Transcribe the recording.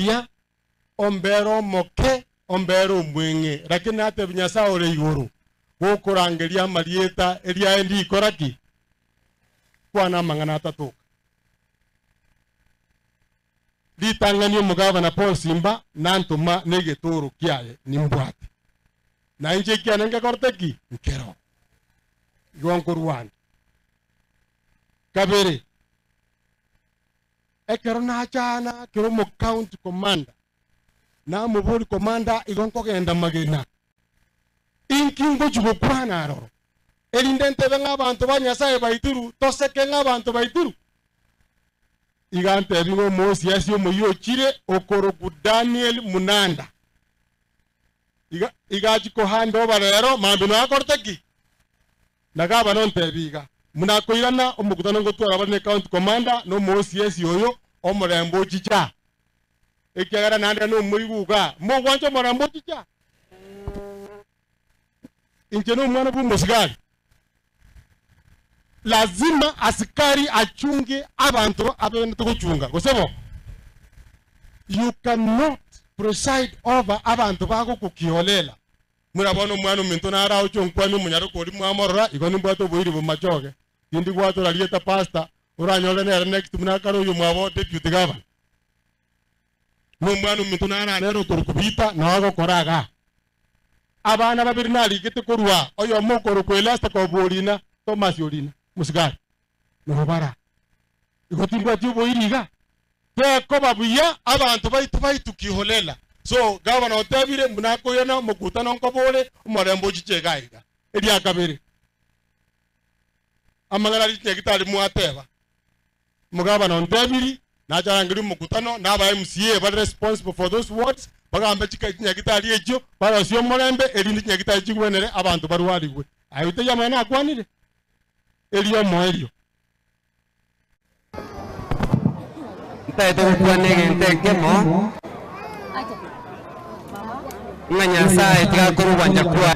Buya, ombere omoke, ombere omweng'e, lakini natebi Nyasae ore igoro, gokorangeria amarieta eriaye ndikora ki? Kwana amang'ana atatoka. Ritang'ani omogabana Paul Simba nantoma negetoro kiaye nimbwate. Na inche ekiane ngekorete ki? Nkero. Igo nkorwana. Kabere, ekero nachana kero omo county commander, namobori commander igo nkogenda magena, inki ngochi gokwana aroro? Erinde ntebe ng'a abanto ba Nyasaye baitiru, toseke ng'a abanto baitiru. Iga ntebi ng'a omosiasi omoyio ochire okorokwa Daniel Munanda. Iga iga achia kohanda oba rero, mambia noyo akorete ki? Na gavana ontebi iga, Buna akoirana omokutano ngotwara bare ne county commander na omo-OCS oyo omorembe ochicha. Ekiagera naende nomoigwa igaa, mogwancha omorembe ochicha? Inche nomwana bw'omosigari. Lazima asikari achunge abanto abegenete gochunga, gose bo? You cannot preside over abanto bagokwa kiholela. Buna bono omwana ominto nare aoche onkwanie omonyaroka oria mwamorora, igo nimbwate oboiri bomachoge. Tindi gwatora rieta pastor, oranyore nere next buna akare oyo omwabo deputy governor. Nomwana ominto nare nere okorokwa Peter nao agokora igaa. Abana babere narigete korwa oyomo okorokwa Elasto kobua Orina, Thomas Orina, mosigari. Nabo bara. Igo timbwati oboiri iga. Tekoba buya abanto baito baitwe kiholela. So gavana otebire buna akoirana omokutano nkobore omorembe ochiche iga iga. Eria kabere, amang'ana aria chinyagitari mwateba. Omogabana ontebiri, nache arangerie omokutano na aba MCA bare responsible for those wards, bagambe chika chinyagitari echio, barosie omorembe erinde chinyagitari chigwenere abanto barwarigwe. Aye taiyo amang'ana nakwanire? Erio omoerio. Ntagete gokwana egento ekemo, ng'a Nyasae tiga akorwa ogwancha kwaye.